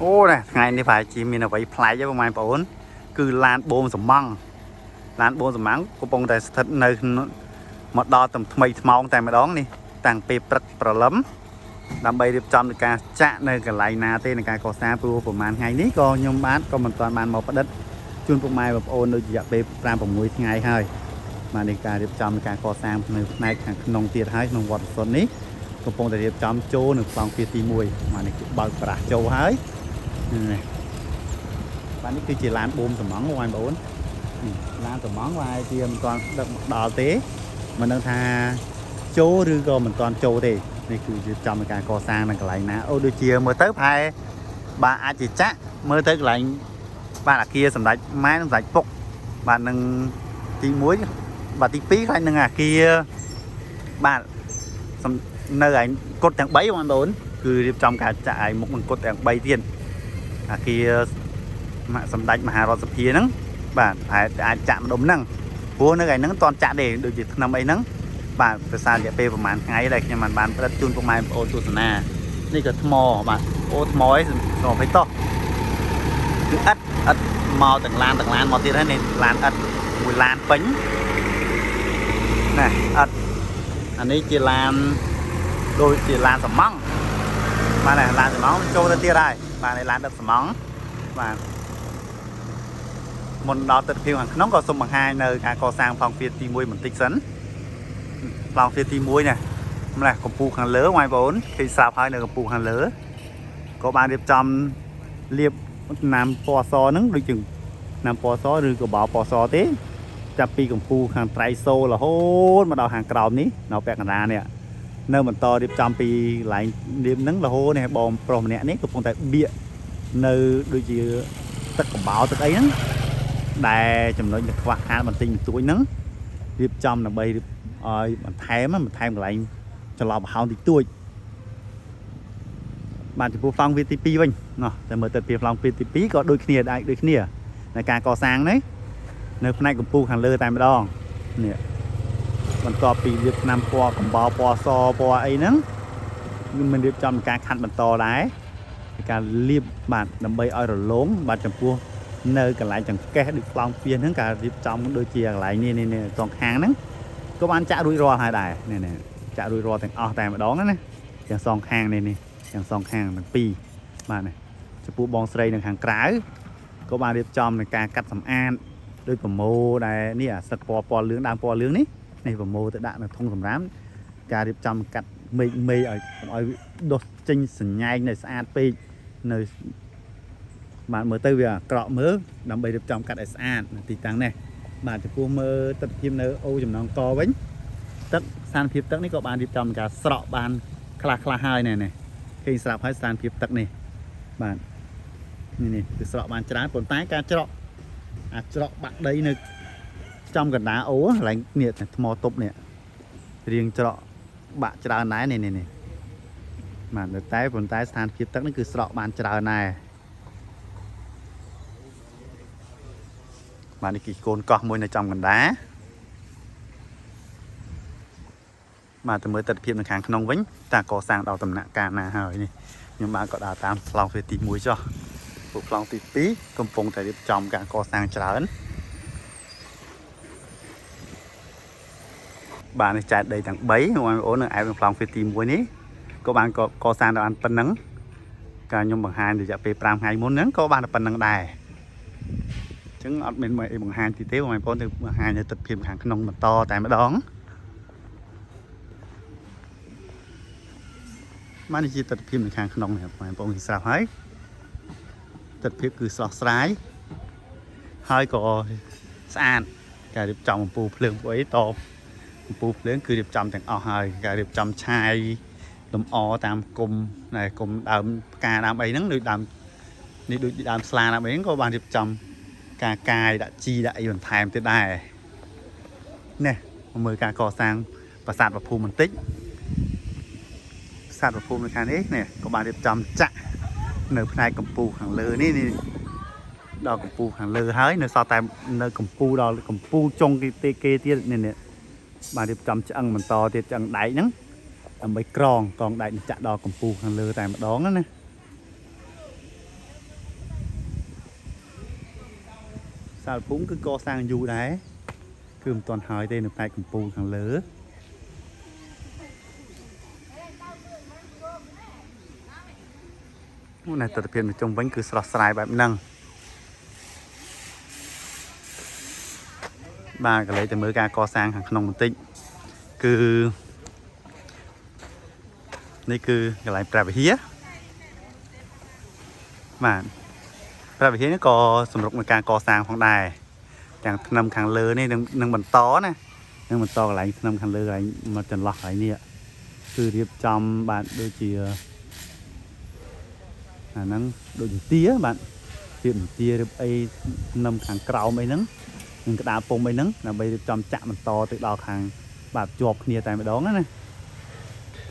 អូណាថ្ងៃនេះប្រហែលជាមានអ្វីប្លែកទេបងប្អូនគឺឡានបូមសំងឡានបូមសំងកំពុងតែស្ថិតនៅក្នុងមកដល់ទំថ្មីថ្មោងតែម្ដងនេះតាំងពេលព្រឹកព្រលឹមដើម្បីរៀបចំនៃការចាក់នៅកន្លែងណាទេในការកសាងព្រោះប្រហែលថ្ងៃនេះក៏ខ្ញុំបាទក៏មិនទាន់បានមកផ្ដិតជូនពុកម៉ែបងប្អូននៅរយៈពេល5 6ថ្ងៃហើយបាទនេះការរៀបចំនៃការកសាងនៅផ្នែកខាងក្នុងទៀតហើយក្នុងវត្តសុននេះកំពុងតែរៀបចំចូលនៅប្លង់ទ្វារទី1បាទនេះគឺបើកប្រាស់ចូលហើយ នេះបាទនេះគឺជាឡានបូមសំងបងប្អូននេះឡានសំងវាជាមិនទាន់ដឹកមកដល់ទេមិនដឹងថាចូលឬក៏មិនទាន់ចូលទេនេះគឺជាចំនៃការកសាងនៅកន្លែងណាអូដូចជាមើលទៅប្រហែលបាទអាចជាចាក់មើលទៅកន្លែងបាទអាគារសម្ដេចម៉ែនិងសម្ដេចពុកបាទនឹងទី1បាទទី2ខ្លាញ់នឹងអាគារបាទសំនៅឯគុតទាំង3បងប្អូនគឺរៀបចំការចាក់ឯមុខនឹងគុតទាំង3ទៀត អាគារសម្ដេចមហារដ្ឋសភាហ្នឹងបាទប្រហែលអាចចាក់ម្ដុំហ្នឹងព្រោះនៅឯហ្នឹងមិនទាន់ចាក់ទេដូចជាថ្នាំអីហ្នឹងបាទភាសារយៈពេលប្រហែលថ្ងៃដែលខ្ញុំបានបានផ្ដិតជូនពុកម៉ែបងប្អូនទស្សនានេះក៏ថ្មបាទអូថ្មអីថ្មភ័យតោះគឺឥតឥតមកទាំងឡានទាំងឡានមកទៀតហើយនេះឡានឥតមួយឡានពេញណាឥតអានេះជាឡានដូចជាឡានសំងបាទនេះឡានសំងចូលទៅទៀតហើយបាទនេះឡានដឹកសំងបាទមុនដល់ទិដ្ឋភាពខាងក្នុងក៏សូមបង្ហាញនៅការកសាងប្លង់ទ្វារទី1បន្តិចសិនប្លង់ទ្វារទី1នេះម្លេះកំពូលខាងលើបងប្អូនឃើញស្រាប់ហើយនៅកំពូលខាងលើក៏បានរៀបចំលាបណាំពណ៌សហ្នឹងដូចជាណាំពណ៌សឬក៏បោពណ៌សទេចាប់ពីកំពូលខាងត្រៃសូរហូតមកដល់ខាងក្រោមនេះនៅពាក់កណ្ដាលនេះនៅបន្តរៀបចំពីកន្លែងរៀបហ្នឹងរហូតនេះបងប្រុសម្នាក់នេះកំពុងតែបៀកនៅដូចជាទឹកកំបោរទឹកអីហ្នឹងដែលចំណុចដែលខ្វះខាតបន្តិចបន្តួចហ្នឹងរៀបចំដើម្បីឲ្យបន្ថែមបន្ថែមកន្លែងចន្លោះប្រហោងតិចតួចបាទចំពោះប្លង់វាទី2វិញណោះតែមើលទៅពីប្លង់វាទី2ក៏ដូចគ្នាដែរដូចគ្នាในការកសាងនេះនៅផ្នែកកំពូលខាងលើតែម្ដងនេះបន្ទាប់ពីរៀបថ្នាំពណ៌កំបោរពណ៌សពណ៌អីហ្នឹងមិនរៀបចំការខាត់បន្តដែរការលាបបាទដើម្បីឲ្យរលោងបាទចំពោះនៅកន្លែងចង្កេះដូចប្លង់ពៀសហ្នឹងការរៀបចំដូចជាកន្លែងនេះនេះតងខាងហ្នឹងក៏បានចាក់រួចរាល់ហើយដែរនេះនេះចាក់រួចរាល់ទាំងអស់តែម្ដងណាទាំងសងខាងនេះនេះទាំងសងខាងទាំងពីរបាទនេះចំពោះបងស្រីនៅខាងក្រៅក៏បានរៀបចំในការកាត់សម្អាតដោយប្រមូលដែលនេះអាសឹកពណ៌ពណ៌លឿងដើមពណ៌លឿងនេះនេះប្រមូលទៅដាក់នៅធុងសម្រាមការរៀបចំកាត់មេឃមេឲ្យកុំឲ្យដុសចេញសញ្ញែងនៅស្អាតពេកនៅបាទមើលទៅវាអាក្រក់មើលដើម្បីរៀបចំកាត់ឲ្យស្អាតនៅទីតាំងនេះបាទចំពោះមើលទស្សនភាពនៅអូចំណងកវិញទឹកស្ថានភាពទឹកនេះក៏បានរៀបចំការស្រក់បានខ្លះខ្លះហើយណែនេះឃើញស្រាប់ហើយស្ថានភាពទឹកនេះបាទនេះនេះគឺស្រក់បានច្រើនប៉ុន្តែការច្រកអាច្រកបាក់ដីនៅចំកណ្ដាលអូកន្លែងនេះថ្មទប់នេះរៀងច្រកបាក់ច្រើនដែរនេះនេះនេះបាទនៅតែប៉ុន្តែស្ថានភាពទឹកនេះគឺស្រក់បានច្រើនដែរបាទនេះគឺកូនកោះមួយនៅចំកណ្ដាលបាទទៅមើលទស្សនភាពនៅខាងក្នុងវិញតើកសាងដល់ដំណាក់កាលណាហើយនេះខ្ញុំបាទក៏ដើរតាមប្លង់ទ្វារទី1ចុះពួកប្លង់ទី2កំពុងតែរៀបចំការកសាងច្រើនបាទនេះចែកដីទាំង3បងប្អូននៅឯប្លង់ទ្វារទី1នេះក៏បានកសាងដល់បានប៉ុណ្ណឹងការខ្ញុំបង្ហាញរយៈពេល5ថ្ងៃមុនហ្នឹងក៏បានតែប៉ុណ្ណឹងដែរអញ្ចឹងអត់មានអីបង្ហាញទីទេបងប្អូនទៅបង្ហាញនៅទស្សនភាពខាងក្នុងបន្តតែម្ដងបាទនេះជាទស្សនភាពនៅខាងក្នុងនេះបងប្អូនស្រាប់ហើយទស្សនភាពគឺស្រស់ស្រាយហើយក៏ស្អាតការរៀបចំអំពូលភ្លើងពួកអីតអំពូលភ្លើងគឺរៀបចំទាំងអស់ហើយការរៀបចំឆាយលម្អតាមគុំណែគុំដើមផ្កាដើមអីហ្នឹងដូចដើមនេះដូចដើមស្លាដើមអីហ្នឹងក៏បានរៀបចំការកាយដាក់ជីដាក់អីបន្ថែមទៀតដែរនេះមកមើលការកសាងប្រាសាទព្រះភូមិបន្តិចប្រាសាទព្រះភូមិនៅខាងនេះនេះក៏បានរៀបចំចាក់នៅផ្នែកកំពូលខាងលើនេះនេះដល់កំពូលខាងលើហើយនៅសល់តែនៅកំពូលដល់កំពូលចុងគេទេគេទៀតនេះនេះបានរៀបចំឆ្អឹងបន្តទៀតឆ្អឹងដែកហ្នឹងដើម្បីក្រងកងដែកនេះចាក់ដល់កំពូលខាងលើតែម្ដងណា សាលភូមិគឺកសាងយូរដែរគឺមិនទាន់ហើយទេនៅផ្នែកកំពូលខាងលើអូណែទស្សនភាពនៅជុំវិញគឺស្រស់ស្រាយបែបហ្នឹងបាទក៏លេចទៅមើលការកសាងខាងក្នុងបន្តិចគឺនេះគឺកន្លែងព្រះវិហារបាទព្រះវិហារនេះក៏សម្រុកនឹងការកសាងផងដែរទាំងធ្នឹមខាងលើនេះនឹងបន្តណានឹងបន្តកន្លែងធ្នឹមខាងលើកន្លែងមកចន្លោះកន្លែងនេះគឺរៀបចំបាទដូចជាអាហ្នឹងដូចជាទាបាទរៀបទារៀបអីធ្នឹមខាងក្រោមអីហ្នឹងនឹងក្តារពុំអីហ្នឹងដើម្បីរៀបចំចាក់បន្តទៅដល់ខាងបាទជាប់គ្នាតែម្ដងណា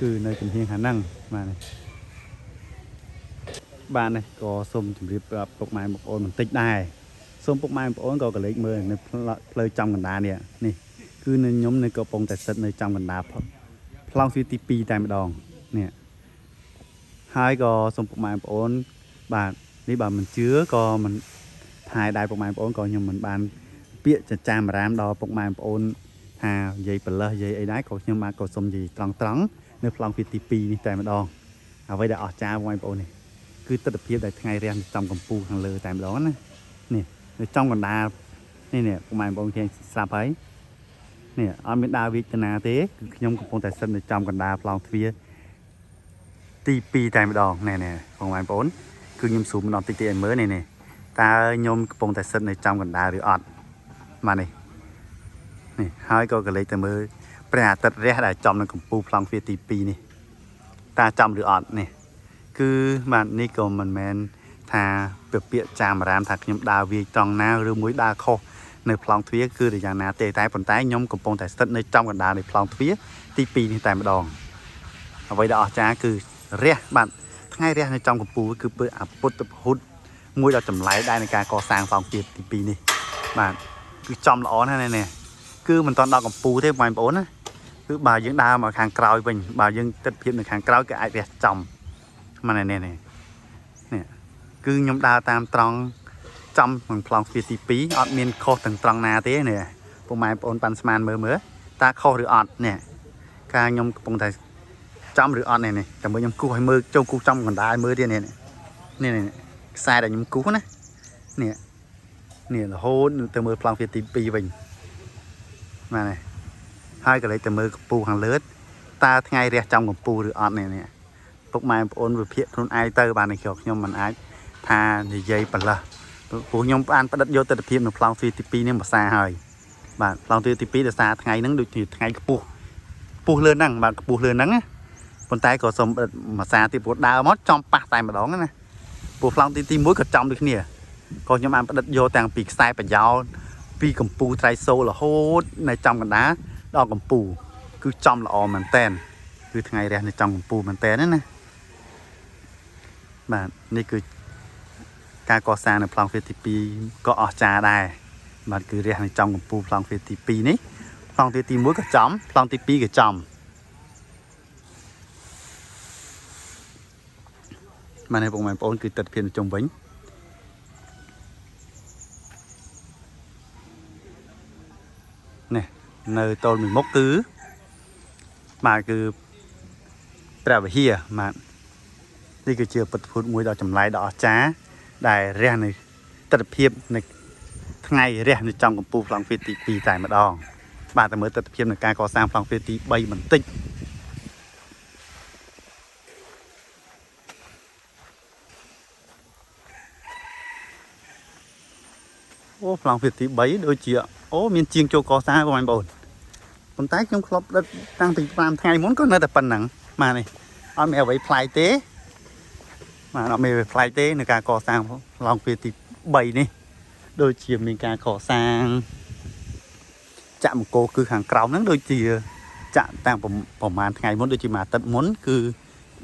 គឺនៅជំហានខាងហ្នឹងបាទនេះបាទនេះក៏សូមជម្រាបប្រាប់ពុកម៉ែបងប្អូនបន្តិចដែរសូមពុកម៉ែបងប្អូនក៏កលេចមើលនៅផ្លូវចំកណ្ដាលនេះនេះគឺនៅខ្ញុំនៅកំពុងតែស្ថិតនៅចំកណ្ដាលប្លង់ទ្វារទី2តែម្ដងនេះហើយក៏សូមពុកម៉ែបងប្អូនបាទនេះបើមិនជឿក៏មិនថែដែរពុកម៉ែបងប្អូនក៏ខ្ញុំមិនបានពាក្យចចាមអារាមដល់ពុកម៉ែបងប្អូនថានិយាយប្រលើសនិយាយអីដែរក៏ខ្ញុំបាទក៏សូមនិយាយត្រង់ត្រង់នៅប្លង់ទ្វារទី2នេះតែម្ដងអ្វីដែលអស្ចារ្យពុកម៉ែបងប្អូននេះគឺទស្សនភាពដែលថ្ងៃរះនៅចំកំពូលខាងលើតែម្ដងណានេះនៅចំកណ្ដាលនេះនេះពុកម៉ែបងប្អូនឃើញស្រាប់ហើយនេះអត់មានដើរវាចទៅណាទេគឺខ្ញុំកំពុងតែស្ថិតនៅចំកណ្ដាលប្លង់ទ្វារទី2តែម្ដងណែណែពុកម៉ែបងប្អូនគឺខ្ញុំស៊ូមម្ដងតិចតិចឲ្យមើលនេះនេះតើខ្ញុំកំពុងតែស្ថិតនៅចំកណ្ដាលឬអត់បាទនេះនេះហើយក៏កលេចទៅមើលព្រះអាទិត្យរះដែលចំនៅកំពូលប្លង់ទ្វារទី2នេះតើចំឬអត់នេះគឺបាទនេះក៏មិនមែនថាពពាក្យចាមអារាមថាខ្ញុំដើរវាយត្រង់ណាឬមួយដើរខុសនៅប្លង់ទ្វារគឺយ៉ាងណាទេតែប៉ុន្តែខ្ញុំកំពុងតែស្ថិតនៅចំកណ្ដាលនៃប្លង់ទ្វារទី2នេះតែម្ដងអ្វីដែលអស្ចារ្យគឺរះបាទថ្ងៃរះនៅចំកំពូលគឺពើអពុទ្ធពហុតមួយដ៏ចម្លែកដែរในការកសាងប្លង់ទ្វារទី2នេះបាទគឺចំល្អណាស់នេះគឺមិនទាន់ដល់កំពូលទេបងប្អូនណាគឺបើយើងដើរមកខាងក្រោយវិញបើយើងទិដ្ឋភាពនៅខាងក្រោយគឺអាចរះចំមកនេះនេះនេះគឺខ្ញុំដើរតាមត្រង់ចំក្នុងប្លង់ទ្វារទី2អត់មានខុសទាំងត្រង់ណាទេនេះពុកម៉ែបងប្អូនប៉ាន់ស្មានមើលមើលតើខុសឬអត់នេះការខ្ញុំកំពុងតែចំឬអត់នេះនេះតែមើលខ្ញុំគូសឲ្យមើលចូលគូសចំកណ្ដាលឲ្យមើលទៀតនេះនេះនេះខ្សែដែលខ្ញុំគូសណានេះនេះរហូតទៅមើលប្លង់ទ្វារទី2វិញបាទនេះហើយក៏លេចទៅមើលកំពូលខាងលើតើថ្ងៃរះចំកំពូលឬអត់នេះនេះពុកម៉ែបងប្អូនវិភាគខ្លួនឯងទៅបាទនេះខ្ញុំមិនអាចថានិយាយប្រឡោះព្រោះខ្ញុំបានផ្ដិតយកទិដ្ឋភាពនៅប្លង់ទ្វារទី2នេះមួយសារហើយបាទប្លង់ទ្វារទី2ដោយសារថ្ងៃហ្នឹងដូចជាថ្ងៃខ្ពស់ខ្ពស់លើហ្នឹងបាទខ្ពស់លើហ្នឹងណាប៉ុន្តែក៏សូមផ្ដិតមួយសារទៀតព្រោះដើរមកចំប៉ះតែម្ដងណាព្រោះប្លង់ទី1ក៏ចំដូចគ្នាក៏ខ្ញុំបានផ្ដិតយកតាំងពីខ្សែប្រយោលពីកំពូលត្រៃសូលរហូតនៅចំកណ្ដាលដល់កំពូលគឺចំល្អមែនតែនគឺថ្ងៃរះនៅចំកំពូលមែនតែនណាបាទនេះគឺការកសាងនៅប្លង់ទ្វារទី2ក៏អស្ចារ្យដែរបាទគឺរះនៅចំកំពូលប្លង់ទ្វារទី2នេះប្លង់ទ្វារទី1ក៏ចំប្លង់ទី2ក៏ចំបាទនេះបងប្អូនគឺទិដ្ឋភាពនៅជុំវិញនេះនៅតូលមួយមុខគឺបាទគឺព្រះវិហារបាទនេះគឺជាពុទ្ធភូតមួយដ៏ចម្លែកដ៏អស្ចារ្យដែលរះនៅទិដ្ឋភាពនៅថ្ងៃរះនៅចំកំពូលប្លង់ទ្វារទី2តែម្ដងបាទតែមើលទិដ្ឋភាពនៃការកសាងប្លង់ទ្វារទី3បន្តិចអូប្លង់ទ្វារទី3ដូចជាអូមានជាងចូលកសាងបងប្អូនប៉ុន្តែខ្ញុំធ្លាប់ដិតតាំងពី5ថ្ងៃមុនក៏នៅតែប៉ុណ្ណឹងបាទនេះអត់មានអ្វីប្លែកទេបាទអត់មានអ្វីប្លែកទេនៅការកសាងប្លង់ទ្វារទី3នេះដូចជាមានការកសាងចាក់មង្គលគឺខាងក្រោមហ្នឹងដូចជាចាក់តាំងប្រហែលថ្ងៃមុនដូចជាមួយអាទិត្យមុនគឺ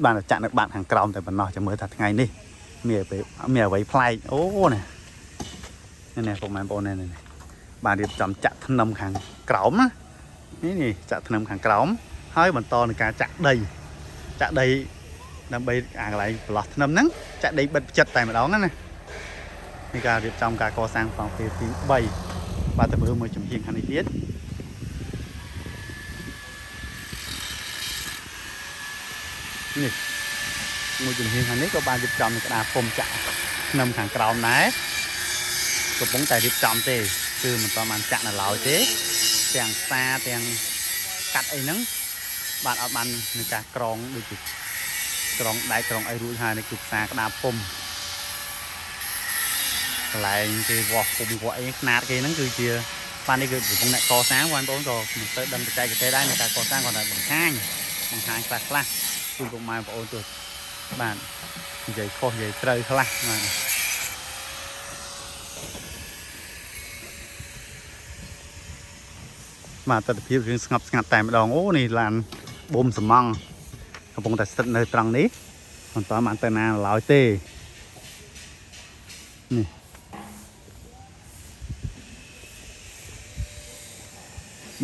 បានចាក់នៅបាតខាងក្រោមតែប៉ុណ្ណោះចាំមើលថាថ្ងៃនេះមានអ្វីប្លែកអូនេះនេះពុកម៉ែបងប្អូននេះបានរៀបចំចាក់ធ្នឹមខាងក្រោមណានេះនេះចាក់ធ្នឹមខាងក្រោមហើយបន្តនឹងការចាក់ដីចាក់ដីដើម្បីអាកន្លែងប្រឡោះធ្នឹមហ្នឹងចាក់ដីបិទផ្ចិតតែម្ដងណានេះ នៃការរៀបចំការកសាងប្លង់ផ្ទះទី3បាទទៅមើលមួយចំហៀងខាងនេះទៀតនេះមួយចំហៀងខាងនេះក៏បានរៀបចំនៅក្តារពុំចាក់ធ្នឹមខាងក្រោមដែរកំពុងតែរៀបចំទេគឺមិនទាន់បានចាក់នៅឡើយទេទាំងផ្សារទាំងកាត់អីហ្នឹងបាទអត់បាននឹងការក្រងដូចជាក្រងដែកក្រងអីរួចហើយនេះគឺផ្សារក្តារពុំកន្លែងគេវាស់ពុំវាស់អីខ្នាតគេហ្នឹងគឺជាបាទនេះគឺកំពុងអ្នកកសាងបងប្អូនក៏មិនទៅដឹងបច្ចេកទេសដែរในការកសាងគាត់តែបង្ហាញបង្ហាញខ្លះខ្លះជូនពុកម៉ែបងប្អូនទោះបាទនិយាយខុសនិយាយត្រូវខ្លះបាទបាទទស្សនភាពរឿងស្ងប់ស្ងាត់តែម្ដងអូនេះឡានបូមសំងកំពុងតែស្ថិតនៅត្រង់នេះមិនតបានទៅណាឡើយទេនេះ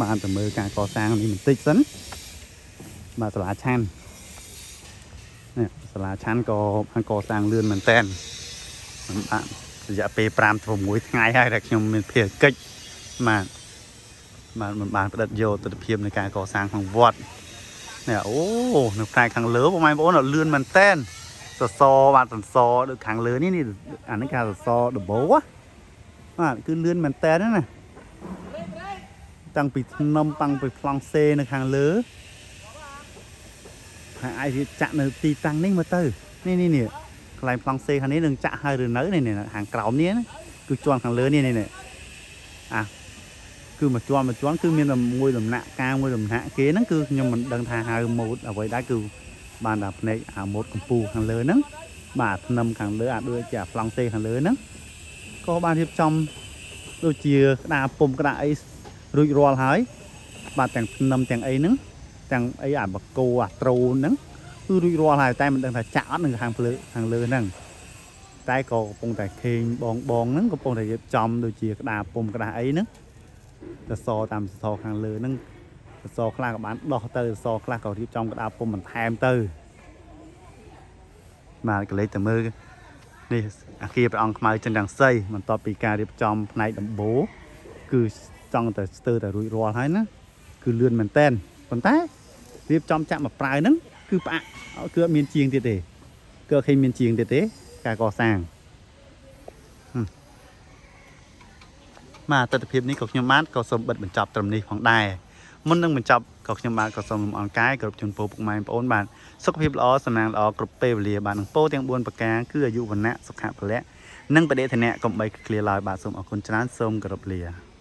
បានទៅមើលការកសាងនេះបន្តិចសិនបាទសាលាឆាន់នេះសាលាឆាន់ក៏បានកសាងលឿនមែនតើមិនបានរយៈពេល5ទៅ6ថ្ងៃហើយដែលខ្ញុំមានភារកិច្ចបាទបាទមិនបានផ្ដិតយកទស្សនភាពនៃការកសាងក្នុងវត្តនេះអូនៅផ្នែកខាងលើបងប្អូនលឿនមែនតើសសរបាទសសរដូចខាងលើនេះនេះអានេះគេហៅសសរដំបូលបាទគឺលឿនមែនតើណាតាំងពីធ្នឹមតាំងពីប្លង់សេនៅខាងលើហើយអាចរៀបចាក់នៅទីតាំងនេះមើលទៅនេះនេះនេះកន្លែងប្លង់សេខាងនេះនឹងចាក់ហើយឬនៅនេះនេះខាងក្រោមនេះណាគឺជាន់ខាងលើនេះនេះនេះអាគឺមួយជាន់មួយជាន់គឺមានតែមួយដំណាក់កាលមួយដំណាក់គេហ្នឹងគឺខ្ញុំមិនដឹងថាហៅម៉ូតអ្វីដែរគឺបានតែភ្នែកអាម៉ូតកម្ពូលខាងលើហ្នឹងបាទធ្នឹមខាងលើអាដូចជាអាប្លង់សេខាងលើហ្នឹងក៏បានរៀបចំដូចជាក្តារពុំក្តារអីរួចរាល់ហើយបាទទាំងធ្នឹមទាំងអីហ្នឹងទាំងអីអាបកោអាត្រូនហ្នឹងគឺរួចរាល់ហើយតែមិនដឹងថាចាក់អត់នៅខាងលើខាងលើហ្នឹងតែក៏កំពុងតែខេងបងបងហ្នឹងកំពុងតែរៀបចំដូចជាក្តារពុំក្តារអីហ្នឹងសសរតាមសសរខាងលើហ្នឹងសសរខ្លះក៏បានដោះទៅសសរខ្លះក៏រៀបចំក្តារពុំបន្ថែមទៅបាទក៏លេចទៅមើលនេះអាគារព្រះអង្គខ្មៅចិនរង្សីបន្ទាប់ពីការរៀបចំផ្នែកដំបូលគឺចង់តែស្ទើរតែរួចរាល់ហើយណាគឺលឿនមែនតែនប៉ុន្តែរៀបចំចាក់មកប្រាវហ្នឹងគឺផ្អាកគឺអត់មានជាងទៀតទេគឺអត់ឃើញមានជាងទៀតទេការកសាងបាទទស្សនភាពនេះក៏ខ្ញុំបាទក៏សូមបិទបញ្ចប់ត្រឹមនេះផងដែរមុននឹងបញ្ចប់ក៏ខ្ញុំបាទក៏សូមលំអរកាយគ្រប់ជូនពរពុកម៉ែបងប្អូនបាទសុខភាពល្អសំណាងល្អគ្រប់ពេលវេលាបាទនឹងពោទាំង4ប្រការគឺអាយុវណ្ណៈសុខៈពលៈនិងបដិធនៈកុំបីឃ្លាឡើយបាទសូមអរគុណច្រើនសូមគោរពលា